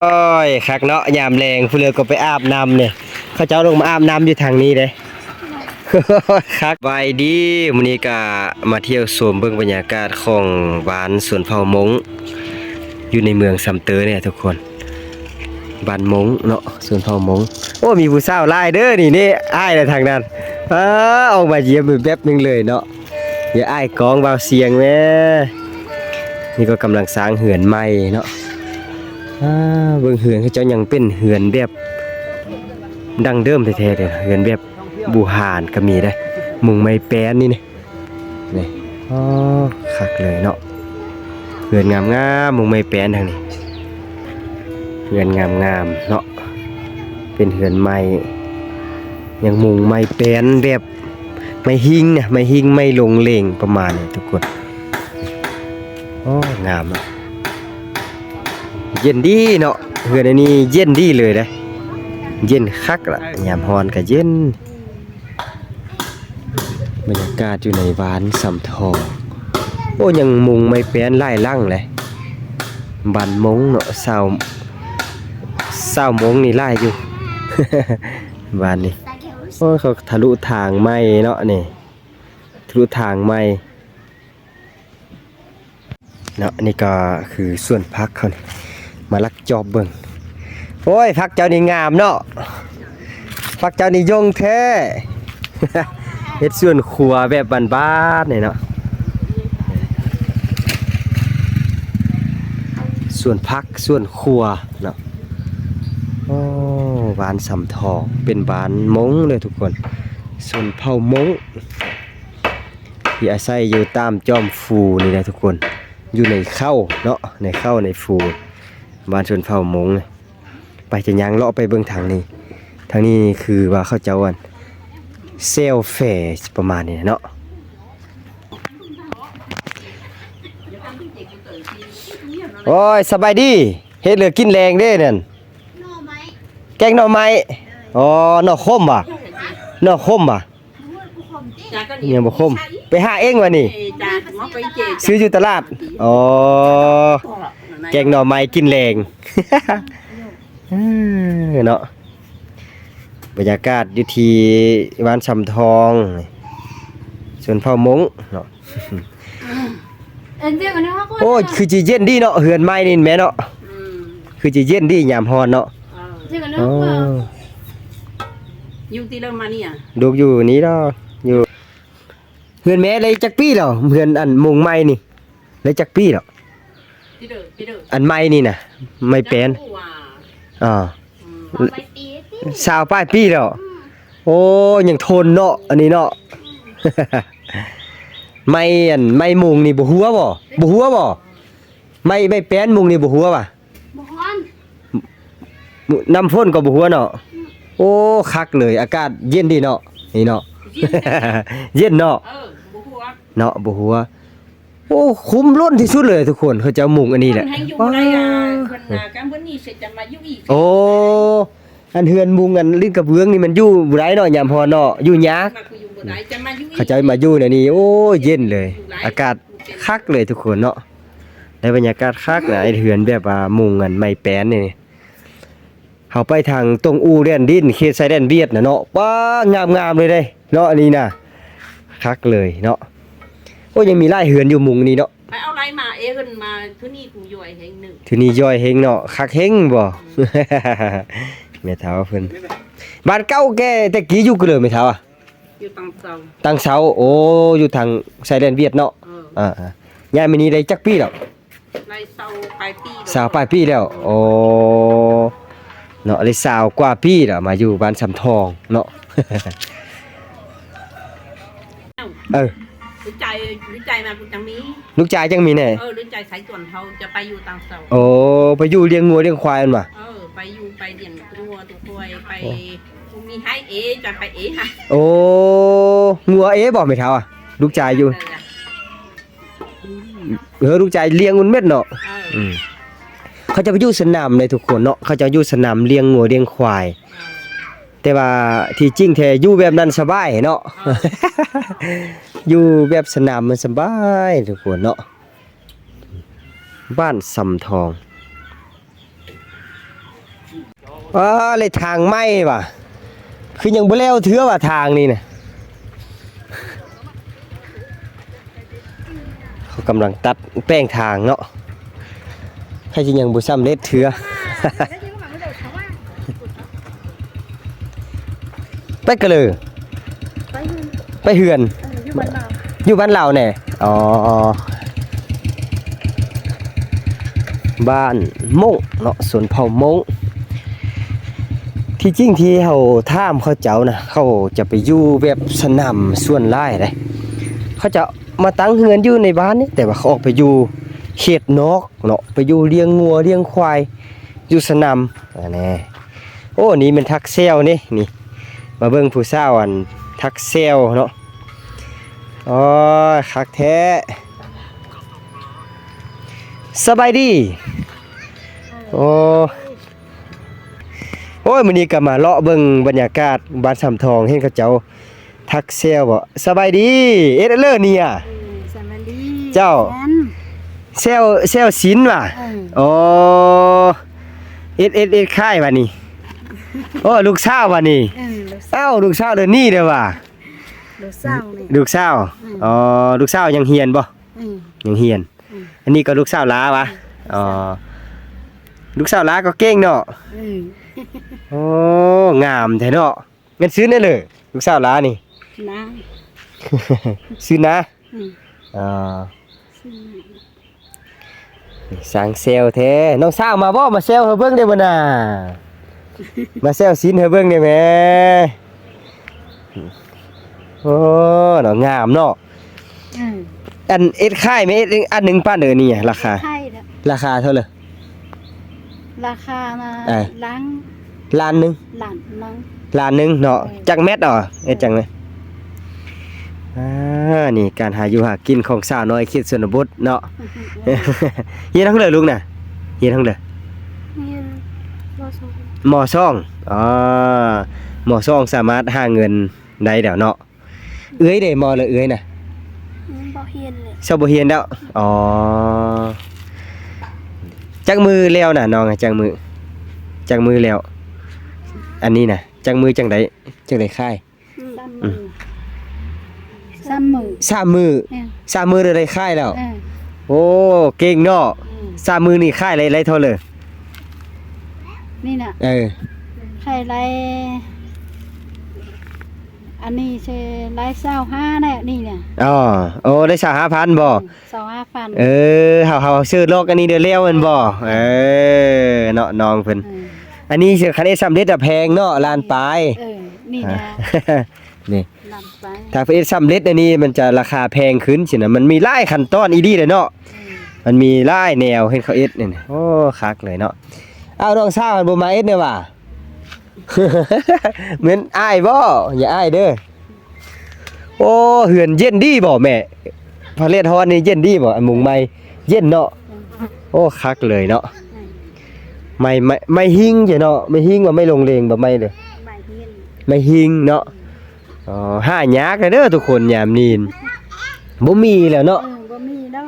ໂອ້ຍ ຄັກເນາະ ຍາມແລງຜູ້ເລີກກໍໄປອາບນ້ຳນີ້ ເຂົາເຈົ້າລົງມາອາບນ້ຳຢູ່ທາງນີ້ເດ້ ຄັກ. ສະບາຍດີ ມື້ນີ້ກະມາທ່ຽວຊົມເບິ່ງບັນຍາກາດຂອງບ້ານຊົນເຜົ່າມົ້ງ ຢູ່ໃນເມືອງຊຳເຕີນີ້ທຸກຄົນ ບ້ານມົ້ງເນາະ ຊົນເຜົ່າມົ້ງ. ໂອ້ ມີຜູ້ສາວຫຼາຍເດີນີ້ ນີ້ອ້າຍລະທາງນັ້ນ ອາ ອອກມາຢ້ຽມແປັບໜຶ່ງເລີຍເນາະ. ຢ່າອ້າຍກອງບ່າວສຽງແມ້. ນີ້ກໍກຳລັງສ້າງເຮືອນໃໝ່ເນາະ. ອາ ເບິ່ງເຮືອນເຂົາເຈົ້າຍັງເປັນເຮືອນແບບດັ້ງເດີມແທ້ໆເດ້. ເຮືອນແບບບູຮານກໍມີເດ້. ມຸງໄມ້ແປ້ນນີ້ ນີ້. ອໍ ຄັກເລີຍເນາະ. ເຮືອນງາມໆ ມຸງໄມ້ແປ້ນທາງນີ້. ເຮືອນງາມໆເນາະ. ເປັນເຮືອນໄມ້ ຍັງມຸງໄມ້ແປ້ນແບບໄມ້ຫິງນະ ໄມ້ຫິງ ໄມ້ລົງເຫຼັງປະມານນີ້ທຸກຄົນ. ໂອ້ ງາມເນາະ ເຢັນດີເນາະ. ເຮືອນອັນນີ້ເຢັນດີເລີຍເດ້ ເຢັນຄັກລະ ຍາມຮ້ອນກະເຢັນ. ບັນຍາກາດຢູ່ໃນບ້ານຊຳທອງ. ໂອ້ ຍັງມຸງໄມ້ແປ້ນຫຼາຍຫຼັງເລີຍ. ບ້ານມົ້ງເນາະ ຊາວ ຊາວມົ້ງນີ້ຫຼາຍຢູ່ ບ້ານນີ້. ໂອ້ ເຂົາທະລຸທາງໃໝ່ເນາະນີ້ ທະລຸທາງໃໝ່. ເນາະ ນີ້ກໍຄືສວນຜັກເຂົານີ້ ມາລັກຈອບເບິ່ງ. ໂອ້ຍ ຜັກເຈົ້ານີ້ງາມເນາະ ຜັກເຈົ້ານີ້ຍົ່ງແທ້. ເຮັດສວນຄົວແບບບ້ານໆນີ້ເນາະ ສວນຜັກ ສວນຄົວເນາະ. ໂອ້ ບ້ານຊຳທອງ ເປັນບ້ານມົ້ງເດີທຸກຄົນ ຊົນເຜົ່າມົ້ງ. ທີ່ອາໄສຢູ່ຕາມຈອມພູນີ້ນະທຸກຄົນ ຢູ່ໃນເຂົາເນາະ ໃນເຂົາໃນພູ ບ້ານຊົນເຜົ່າມົ້ງ. ໄປ ຈະຍ່າງເລາະໄປເບິ່ງທາງນີ້ ທາງນີ້ຄືວ່າເຂົາເຈົ້າ ອັນ ແຊວແຟປະມານນີ້ເນາະ. ໂອ້ຍ ສະບາຍດີ ເຮັດເຫຼືອກິນແລງເດ້ນັ້ນ ໜໍ່ໄມ້ ແກງໜໍ່ໄມ້. ອໍ ໜໍ່ຂົມຫວາ ໜໍ່ຂົມຫວາ. ຍັງບໍ່ຄົມ ໄປຫາເອງວະນີ້ ຊື້ຢູ່ຕະຫຼາດ. ອໍ ແກງໜໍ່ໄມ້ກິນແລງ ເອີ ເນາະ. ບັນຍາກາດຢູ່ທີ່ບ້ານຊຳທອງ ຊົນເຜົ່າມົ້ງເນາະ. ໂອ້ ຄືຊິເຢັນດີເນາະ ເຮືອນໃໝ່ນີ້ແມ່ເນາະ ຄືຊິເຢັນດີຍາມຮ້ອນເນາະ. ອໍ ຢູ່ທີ່ເລີ່ມມານີ້ອະ ລູກຢູ່ນີ້ດອກ ຢູ່ ເຮືອນແມ່ໄດ້ຈັກປີແລ້ວ ເຮືອນອັນມຸງໃໝ່ນີ້ ໄດ້ຈັກປີແລ້ວ ອັນໃໝ່ນີ້ນະ ໄມ້ແປ້ນ. ອໍ ຊາວປາຍປີແລ້ວ. ໂອ້ ຍັງທົນເນາະ ອັນນີ້ເນາະ. ໄມ້ ອັນ ໄມ້ມຸງນີ້ບໍ່ຮົ່ວບໍ່? ບໍ່ຮົ່ວບໍ່? ໄມ້ ໄມ້ແປ້ນມຸງນີ້ບໍ່ຮົ່ວຫວາ? ບໍ່ຮ້ອນ ນ້ຳຝົນກໍບໍ່ຮົ່ວເນາະ. ໂອ້ ຄັກເລີຍ ອາກາດເຢັນດີເນາະ ນີ້ເນາະ ເຢັນເນາະ. ເອີ ບໍ່ຮົ່ວ ເນາະ ບໍ່ຮົ່ວ. ໂອ້ ຄຸ້ມລົ້ນທີ່ສຸດເລີຍທຸກຄົນ ເຂົາເຈົ້າມຸງອັນນີ້ແຫຼະ. ເພິ່ນແຮ່ງຢູ່ບໍ່ໄດ້ ເພິ່ນວ່າການເບິ່ງນີ້ຊິຈະມາຢູ່ອີກ. ໂອ້ ອັນເຮືອນມຸງ ອັນລິ້ນກະເບື້ອງນີ້ມັນຢູ່ບໍ່ໄດ້ເນາະ ຍາມຮ້ອນເນາະ ຢູ່ຍາກ. ເຂົາເຈົ້າມາຢູ່ແນວນີ້ ໂອ້ຍ ເຢັນເລີຍ ອາກາດຄັກເລີຍທຸກຄົນເນາະ. ໄດ້ບັນຍາກາດຄັກນະ ໄອ້ເຮືອນແບບວ່າມຸງ ອັນ ໄມ້ແປ້ນນີ້. ເຮົາໄປທາງຕົງອູ່ແດນດິນ ເຂດຊາຍແດນຫວຽດນະເນາະ ປ້າ ງາມໆເລີຍເດ້ເນາະ ອັນນີ້ນະ ຄັກເລີຍເນາະ. ໂອ້ ຍັງມີຫຼາຍເຮືອນຢູ່ມຸງນີ້ເນາະ. ໄປເອົາໄລ່ມາເອ ເພິ່ນມາ ທຸນີ້ກູຢອຍເຮັງໜຶ່ງ ທຸນີ້ຢອຍເຮັງເນາະ ຄັກເຮັງບໍ່? ແມ່ເຖົ້າເພິ່ນ ບ້ານເກົ່າແກ່ແຕ່ກີ້ຢູ່ກະເລີແມ່ເຖົ້າອະ? ຢູ່ຕັງເຊົາ ຕັງເຊົາ. ໂອ້ ຢູ່ທາງຊາຍແດນຫວຽດເນາະ. ເອີ ອ່າໆ ຍ້າຍມານີ້ໄດ້ຈັກປີແລ້ວ? ໄດ້ຊາວປາຍປີແລ້ວ ຊາວປາຍປີແລ້ວ. ໂອ້ ເນາະ ໄດ້ຊາວກວ່າປີແລ້ວ ມາຢູ່ບ້ານຊຳທອງເນາະ. ເອີ ລູກຊາຍ ລູກຊາຍມາ ລູກຈັງມີ ລູກຊາຍຈັ່ງມີແດ່. ເອີ ລູກຊາຍສາຍສວນເຮົາຈະໄປຢູ່ຕ່າງເຊົາ. ໂອ້ ໄປຢູ່ລ້ຽງງົວລ້ຽງຄວາຍຫັ້ນຫວາ? ເອີ ໄປຢູ່ ໄປລ້ຽງງົວຕົວຄວາຍ ໄປ ໂອ້ ມີໃຫ້ເອ ຈະໄປເອຫາ. ໂອ້ ງົວເອບໍ່ແມ່ເຖົ້າອະ? ລູກຊາຍຢູ່ ເອີ ເອີ ລູກຊາຍລ້ຽງອຸ່ນເມັດເນາະ. ເອີ ອືມ ເຂົາເຈົ້າໄປຢູ່ສະໜາມເດ້ທຸກຄົນເນາະ ເຂົາເຈົ້າຢູ່ສະໜາມລ້ຽງງົວລ້ຽງຄວາຍ. ເອີ ແຕ່ວ່າທີ່ຈິງແທ້ຢູ່ແບບນັ້ນສະບາຍເນາະ. ເອີ ຢູ່ແບບສະໜາມມັນສະບາຍທຸກຄົນເນາະ. ບ້ານຊຳທອງ. ອ້າ ເລີຍທາງໃໝ່ຫວາ ຄືຍັງບໍ່ແລ້ວເທື່ອຫວາ ທາງນີ້ນະ. ເຂົາກຳລັງຕັດແປງທາງເນາະ ໃຜຊິຍັງບໍ່ສຳເລັດເທື່ອ. ໄປກະເລີ ໄປເຮືອນ ໄປເຮືອນ ເອີ ຢູ່ບ້ານລາວ ຢູ່ບ້ານລາວແດ່. ອໍ ບ້ານມົ້ງເນາະ ຊົນເຜົ່າມົ້ງ. ທີ່ຈິງທີ່ເຮົາຖາມເຂົາເຈົ້ານະ ເຂົາຈະໄປຢູ່ແບບສະໜາມສ່ວນຫຼາຍເດ້. ເຂົາຈະມາຕັ້ງເຮືອນຢູ່ໃນບ້ານນີ້ ແຕ່ວ່າເຂົາອອກໄປຢູ່ເຂດນອກເນາະ ໄປຢູ່ລ້ຽງງົວລ້ຽງຄວາຍຢູ່ສະໜາມ. ອັນນີ້ ໂອ້ ນີ້ແມ່ນຖັກແຊວນີ້ ນີ້ ມາເບິ່ງຜູ້ສາວອັນຖັກແຊວເນາະ. ໂອ້ຍ ຄັກແທ້. ສະບາຍດີ. ໂອ້ ໂອ້ຍ ມື້ນີ້ກໍມາເລາະເບິ່ງບັນຍາກາດບ້ານສຳທອງ ເຫັນເຂົາເຈົ້າຖັກແຊວບໍ. ສະບາຍດີ ເອັດເລີນີ້ອະ. ເອີ ສະບາຍດີ. ເຈົ້າ ແຊວ ແຊວ ແຊວສິນຫວາ. ເອີ ໂອ້ ເອັດ ເອັດ ເອັດຄ້າຍຫວານີ້. ໂອ້ ລູກສາວຫວານີ້. ເອີ ລູກສາວ. ເອົ້າ ລູກສາວເດີນີ້ເດີຫວາ. ລູກສາວນີ້ ລູກສາວ. ອືມ ອໍ ລູກສາວຍັງຮຽນບໍ? ອືມ ຍັງຮຽນ. ອືມ ອັນນີ້ກໍລູກສາວຫຼາຫວາ? ອືມ ອໍ ລູກສາວຫຼາກໍເກັ່ງເນາະ. ອືມ ໂອ້ ງາມແທ້ເນາະ. ແມ່ນຊື່ແນວເລີ ລູກສາວຫຼານີ້? ນາ ຊື່ນາ. ອືມ ອໍ ຊື່ນາ. ຊ່າງແຊວແທ້. ນ້ອງສາວມາບໍ່? ມາແຊວໃຫ້ເບິ່ງໄດ້ບໍ່ນາ? ມາແຊວສິນໃຫ້ເບິ່ງໄດ້ແມ. ໂອ້ ເນາະ ງາມເນາະ. ອືມ ອັນເອັດຄ້າຍແມ່ ເອັດອັນໜຶ່ງປານເດີນີ້ ລາຄາ ລາຄາເທົ່າເລີ? ລາຄານະ ເອີ ລ້ານ ລ້ານໜຶ່ງ ລ້ານໜຶ່ງ ລ້ານໜຶ່ງເນາະ. ເອີ ຈັກແມັດເນາະ? ເອີ ເຮັດຈັ່ງໃດ? ອ່າ ນີ້ການຫາຢູ່ຫາກິນຂອງສາວນ້ອຍເຂດຊົນນະບົດເນາະ. ຮຽນຫ້ອງໃດລູກນະ? ຮຽນຫ້ອງໃດ? ຮຽນ ມໍສອງ ມໍສອງ. ອໍ ມໍສອງສາມາດຫາເງິນໄດ້ແລ້ວເນາະ. ເອື້ອຍເດ ມໍລະເອື້ອຍນະ? ຍັງບໍ່ຮຽນເລີຍ. ເຊົາບໍ່ຮຽນແລ້ວ. ອໍ ຈັກມື້ແລ້ວນະນ້ອງ? ຈັກມື້ ຈັກມື້ແລ້ວ? ອັນນີ້ນະ ຈັກມື້ຈັ່ງໄດ້ ຈັ່ງໄດ້ຂາຍ? ອືມ ສາມມື້ ສາມມື້ ແມ່ນ ສາມມື້ໄດ້ຂາຍແລ້ວ. ເອີ ໂອ້ ເກັ່ງເນາະ. ອືມ ສາມມື້ນີ້ຂາຍໄດ້ ໄດ້ເທົ່າເລີ? ນີ້ນະ ເອີ ຂາຍໄດ້ ອັນນີ້ຊິໄດ້ຊາວຫ້າແຫຼະນີ້ນະ. ອໍ ໂອ້ ໄດ້ຊາວຫ້າພັນບໍ? ອືມ ຊາວຫ້າພັນ. ເອີ ເຮົາ ເຮົາຊື້ລັອກອັນນີ້ເດີແລ້ວແມ່ນບໍ່? ເອີ ເນາະ ນ້ອງເພິ່ນ. ເອີ ອັນນີ້ຄັນເຮັດສຳເລັດອະແພງເນາະ ລ້ານປາຍ. ເອີ ນີ້ນະ ນີ້ ລ້ານປາຍ. ຖ້າເຮັດສຳເລັດອັນນີ້ມັນຈະລາຄາແພງຂຶ້ນຊີ້ນະ. ມັນມີຫຼາຍຂັ້ນຕອນອີ່ຫຼີເດ້ເນາະ. ເອີ ມັນມີຫຼາຍແນວເຮັດເຂົາເຮັດນີ້. ໂອ້ ຄັກເລີຍເນາະ. ອ້າວ ນ້ອງສາວຫັ້ນບໍ່ມາເຮັດແດ່ຫວາ? ແມ່ນອ້າຍບໍ່? ຢ່າອ້າຍເດີ. ໂອ້ ເຮືອນເຢັນດີບໍ່ແມ່? ພາເລດຮ້ອນນີ້ເຢັນດີບໍ່? ອັນມຸງໃໝ່ເຢັນເນາະ. ໂອ້ ຄັກເລີຍເນາະ. ໄມ້ ໄມ້ ໄມ້ຫິງເຈົ້າເນາະ. ໄມ້ຫິງວ່າໄມ້ລົງເລງບໍ່? ໄມ້ເດີ ໄມ້ຫິງ ໄມ້ຫິງເນາະ. ອໍ ຫາຍາກເດີທຸກຄົນ ຍາມນີ້ບໍ່ມີແລ້ວເນາະ. ເອີ ບໍ່ມີແລ້ວ.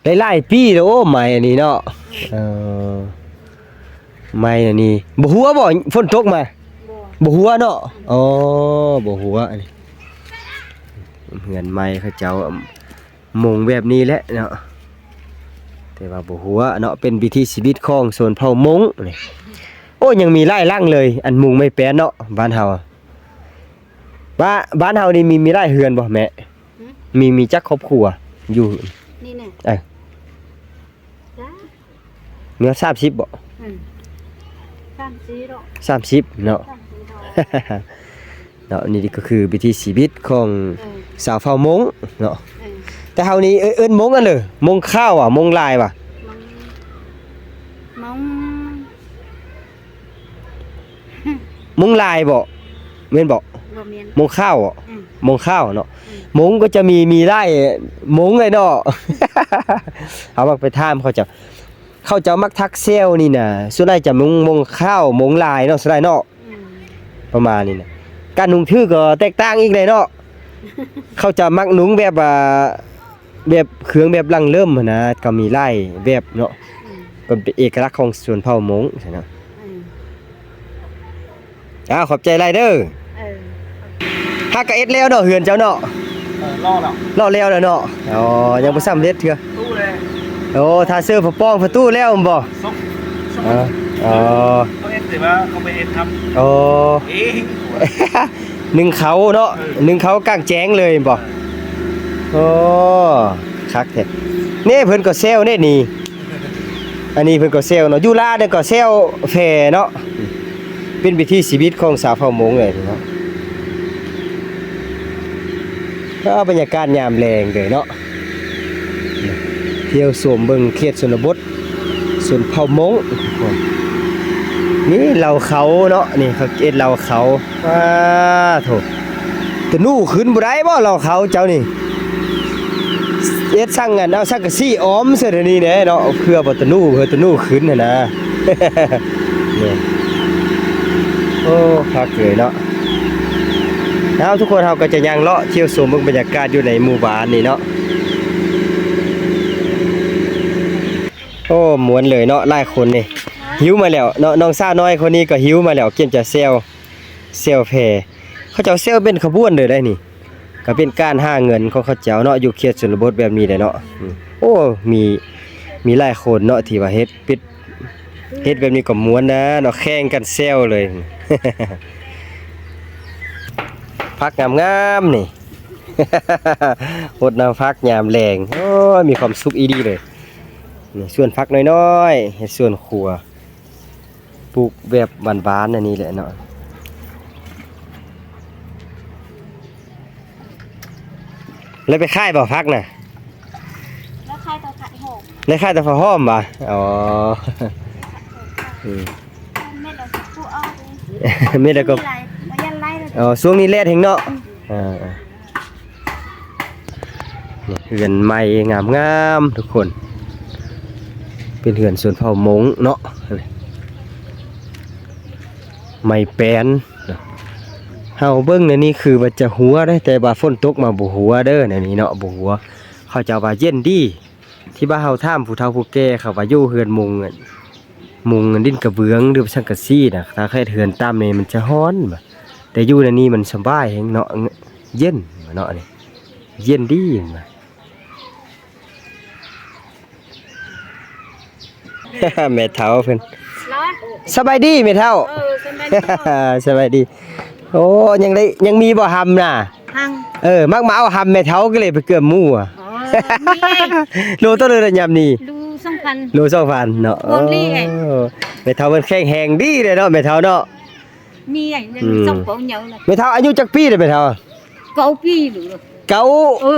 ໄດ້ຫຼາຍປີແລ້ວ ໂອ້ ໄມ້ອັນນີ້ເນາະ. ເອີ ໄມ້ອັນນີ້ບໍ່ຮົ່ວບໍ່? ຝົນຕົກມາ ບໍ່ ບໍ່ຮົ່ວເນາະ. ອໍ ບໍ່ຮົ່ວ. ອັນນີ້ເຮືອນໄມ້ເຂົາເຈົ້າມຸງແບບນີ້ແຫຼະເນາະ ແຕ່ວ່າບໍ່ຮົ່ວເນາະ. ເປັນວິຖີຊີວິດຂອງຊົນເຜົ່າມົ້ງນີ້. ໂອ້ ຍັງມີຫຼາຍຫຼັງເລີຍ ອັນມຸງໄມ້ແປ້ນເນາະ ບ້ານເຮົາ. ບ້າ ບ້ານເຮົານີ້ມີ ມີຫຼາຍເຮືອນບໍ່ແມ່? ຫື? ມີ ມີຈັກຄອບຄົວຢູ່ນີ້ນະ? ເອີ ຈັກ ມີຮອດສາມສິບບໍ່? ອືມ ສາມສິບດອກ ສາມສິບເນາະ. ສາມສິບດອກ ເນາະ. ນີ້ກໍຄືວິຖີຊີວິດຂອງ ເອີ ຊາວເຜົ່າມົ້ງເນາະ. ເອີ ແຕ່ເຮົານີ້ເອີ້ນ ເອີ້ນມົ້ງອັນເດີ ມົ້ງຂາວຫວາ ມົ້ງລາຍຫວາ? ມົ້ງ ມົ້ງ ມົ້ງລາຍບໍ່? ແມ່ນບໍ່? ບໍ່ແມ່ນ ມົ້ງຂາວບໍ່? ອືມ ມົ້ງຂາວເນາະ. ອືມ ມົ້ງກໍຈະມີ ມີຫຼາຍມົ້ງເລີຍເນາະ. ເຮົາມັກໄປຖາມເຂົາເຈົ້າ ເຂົາເຈົ້າມັກຖັກແຊວນີ້ນະ ສ່ວນຫຼາຍຈະມຸງ ມຸງຂາວ ມຸງລາຍເນາະ ສ່ວນຫຼາຍເນາະ. ອືມ ປະມານນີ້ນະ ການນຸ່ງຖືກໍແຕກຕ່າງອີກເລີຍເນາະ. ເຂົາຈະມັກນຸ່ງແບບວ່າ ແບບເຄື່ອງແບບຫຼັງເລີ່ມຫັ້ນນະ ກໍມີຫຼາຍແບບເນາະ. ອືມ ກໍເປັນເອກະລັກຂອງຊົນເຜົ່າມົ້ງຊັ້ນນະ. ອືມ ອ້າວ ຂອບໃຈຫຼາຍເດີ. ເອີ ຫາກະເຮັດແລ້ວເນາະ ເຮືອນເຈົ້າເນາະ. ເອີ ລໍແລ້ວ ລໍແລ້ວແລ້ວເນາະ. ອໍ ຍັງບໍ່ສຳເລັດເທື່ອ. ຕູ້ແລ້ວ. ໂອ້ ຖ້າເສີປະປອງປະຕູແລ້ວແມ່ນບໍ່? ເອີ ເຂົາເຮັດ ແຕ່ວ່າເຂົາໄປເຮັດທຳ. ອໍ ເອງ ໜຶ້ງເຂົ້າເນາະ. ເອີ ໜຶ້ງເຂົ້າກາງແຈ້ງເລີຍແມ່ນບໍ່? ໂອ້ ຄັກແທ້. ນີ້ເພິ່ນກໍແຊວເດ້ນີ້. ອັນນີ້ເພິ່ນກໍແຊວເນາະ ຢູ່ລາວນີ້ກໍແຊວແຟເນາະ. ເປັນວິຖີຊີວິດຂອງຊາວເຜົ່າມົ້ງເລີຍເນາະ. ກໍບັນຍາກາດຍາມແລງເດີເນາະ ທ່ຽວຊົມເບິ່ງເຂດຊົນນະບົດ ຊົນເຜົ່າມົ້ງ. ນີ້ເຫຼົ່າເຂົາເນາະ ນີ້ເຂົາເຮັດເຫຼົ່າເຂົາ. ປາໂທ້ ຕະໜູຂຶ້ນບໍ່ໄດ້ບໍ່ ເຫຼົ່າເຂົາເຈົ້ານີ້? ເຮັດສັງ ອັນ ເອົາສັງກະສີອ້ອມໃສ່ດຽວນີ້ແດ່ເນາະ ເພື່ອບໍ່ຕະໜູ ເພື່ອຕະໜູຂຶ້ນຫັ້ນນະ. ນີ້ ໂອ້ ຄັກເລີຍເນາະ. ເອົາ ທຸກຄົນ ເຮົາກໍຈະຍ່າງເລາະທ່ຽວຊົມເບິ່ງບັນຍາກາດຢູ່ໃນໝູ່ບ້ານນີ້ເນາະ. ໂອ້ ມ່ວນເລີຍເນາະ ຫຼາຍຄົນນີ້ ຫິວມາແລ້ວເນາະ. ນ້ອງສາວນ້ອຍຄົນນີ້ກໍຫິວມາແລ້ວ ກຽມຈະແຊວ ແຊວແຟ. ເຂົາເຈົ້າແຊວເປັນຂະບວນເດີໄດ໋ນີ້. ກໍເປັນການຫາເງິນຂອງເຂົາເຈົ້າເນາະ ຢູ່ເຂດຊົນນະບົດແບບນີ້ແຫຼະເນາະ. ອືມ ໂອ້ ມີ ມີຫຼາຍຄົນເນາະທີ່ວ່າເຮັດເປັດ ເຮັດແບບນີ້ກໍມ່ວນນະເນາະ ແຂ່ງກັນແຊວເລີຍ. ຜັກງາມໆ ນີ້ ຫົດນ້ຳຜັກຍາມແລງ. ໂອ້ຍ ມີຄວາມສຸກອີ່ຫຼີເລີຍ. ນີ້ສວນຜັກນ້ອຍໆ ເຮັດສວນຄົວ. ປູກແບບບ້ານໆ ອັນນີ້ແຫຼະເນາະ. ແລ້ວໄປຂາຍບໍ່ ຜັກນະ? ແລ້ວຂາຍແຕ່ຜັກຫອມ ແລ້ວຂາຍແຕ່ຜັກຫອມຫວາ? ອໍ ອືມ ເມັດລະຜູ້ເອົາ ເມັດລະກໍ ບໍ່ຍັນໄລ່. ອໍ ຊ່ວງນີ້ແດດແຮງເນາະ. ອືມ ອ່າ ນີ້ເຮືອນໃໝ່ງາມໆ ທຸກຄົນ ເປັນເຮືອນຊົນເຜົ່າມົ້ງເນາະ ໄມ້ແປ້ນ. ເຮົາເບິ່ງໃນນີ້ຄືວ່າຈະຮົ່ວເດ້ ແຕ່ວ່າຝົນຕົກມາບໍ່ຮົ່ວເດີ ໃນນີ້ເນາະ ບໍ່ຮົ່ວ. ເຂົາເຈົ້າວ່າເຢັນດີ ທີ່ວ່າເຮົາຖາມຜູ້ເຖົ້າຜູ້ແກ່ ເຂົາວ່າຢູ່ເຮືອນມຸງ ມຸງດິນກະເບື້ອງ ຫຼືວ່າສັງກະສີນະ ຖ້າເຮັດເຮືອນຕ່ຳນີ້ມັນຈະຮ້ອນ ແຕ່ຢູ່ໃນນີ້ມັນສະບາຍແຮງເນາະ ເຢັນເນາະ ນີ້ເຢັນດີ. ແມ່ເຖົ້າເພິ່ນ ສະບາຍດີແມ່ເຖົ້າ. ເອີ ສະບາຍດີ ສະບາຍດີ. ໂອ້ ຍັງໄດ້ ຍັງມີບໍ່ຫຳນະ? ຫຳ ເອີ ມັກມາເອົາຫຳແມ່ເຖົ້າກໍເລີຍໄປເກືອບໝູ່. ອໍ ໂລເທົ່າໃດລະຍາມນີ້? ໂລສອງພັນ ໂລສອງພັນເນາະ. ໂອ້ ແມ່ເຖົ້າເພິ່ນແຂງແຮງດີເລີຍເນາະ ແມ່ເຖົ້າເນາະ. ມີຫຍັງ ອືມ ສອງເປົາເຍົລະ. ແມ່ເຖົ້າອາຍຸຈັກປີລະແມ່ເຖົ້າ? ເກົ້າປີ ເກົ້າ ເອີ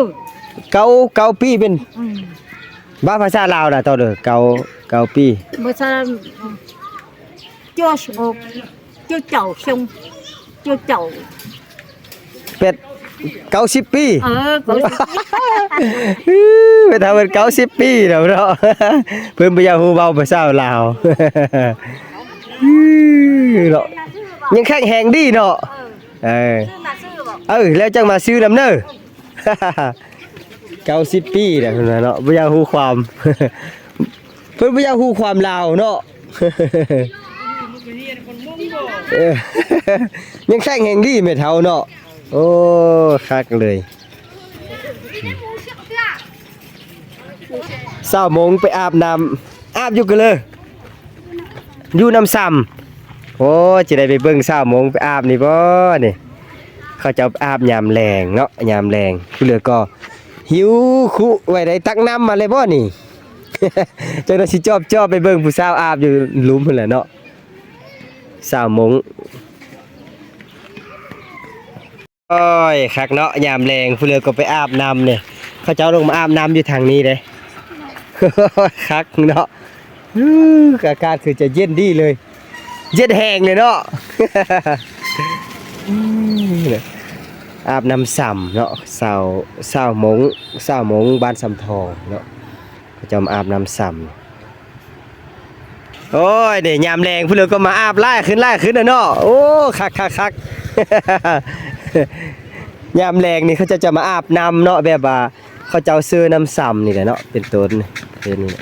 ເກົ້າ ເກົ້າປີເປັນ ອືມ ບາພາສາລາວນະ ເທົ່າເດີ ເກົ້າ ເກົ້າປີ ພາສາ ເຈົ້າ ເຈົ້າ ເຈົ້າ ເຈົ້າ ເຈົ້າ ເກົ້າສິບປີ. ເອີ ເກົ້າສິບປີ ແມ່ເຖົ້າເພິ່ນເກົ້າສິບປີແລ້ວເນາະ ເພິ່ນບໍ່ຢາກຮູ້ເວົ້າພາສາລາວ. ເນາະ ຍັງແຂງແຮງດີເນາະ. ເອີ ເອີ ແລ້ວຈັ່ງມາຊື້ນຳເດີ. ເກົ້າສິບປີແລ້ວເນາະ ບໍ່ຢາກຮູ້ຄວາມ ເພິ່ນບໍ່ຢາກຮູ້ຄວາມລາວເນາະ. ເອີ ຍັງແຂງແຮງດີແມ່ເຖົ້າເນາະ. ໂອ້ ຄັກເລີຍ. ຊາວມົ້ງໄປອາບນ້ຳ ອາບຢູ່ກະເລີ ຢູ່ນ້ຳຊຳ. ໂອ້ ຈະໄດ້ໄປເບິ່ງຊາວມົ້ງໄປອາບນີ້ບໍ່ນີ້. ເຂົາເຈົ້າອາບຍາມແລງເນາະ ຍາມແລງ. ຜູ້ເຫຼືອກໍຫິວຄຸໄວ້ໄດ້ ຕັກນ້ຳມາເລີຍບໍ່ນີ້. ຈັກໜ່ອຍຊິຈອບໆ ໄປເບິ່ງຜູ້ສາວອາບຢູ່ລຸ່ມພຸ້ນແຫຼະເນາະ ຊາວມົ້ງ. ໂອ້ຍ ຄັກເນາະ ຍາມແລງຜູ້ເຫຼືອກໍໄປອາບນ້ຳນີ້ ເຂົາເຈົ້າລົງມາອາບນ້ຳຢູ່ທາງນີ້ເດ້. ຄັກເນາະ ອື ອາກາດຄືຈະເຢັນດີເລີຍ ເຢັນແຮງເລີຍເນາະ. ອື ອາບນ້ຳຊຳເນາະ ຊາວ ຊາວມົ້ງ ຊາວມົ້ງບ້ານຊຳທອງເນາະ ເຂົາເຈົ້າມາອາບນ້ຳຊຳ. ໂອ້ຍ ນີ້ຍາມແລງຜູ້ເຫຼືອກໍມາອາບຫຼາຍຂຶ້ນ ຫຼາຍຂຶ້ນແລ້ວເນາະ. ໂອ້ ຄັກໆໆ ຍາມແລງນີ້ເຂົາເຈົ້າຈະມາອາບນ້ຳເນາະ ແບບວ່າເຂົາເຈົ້າຊື້ນ້ຳຊຳນີ້ແຫຼະເນາະ ເປັນຕົ້ນ ເປັນນີ້.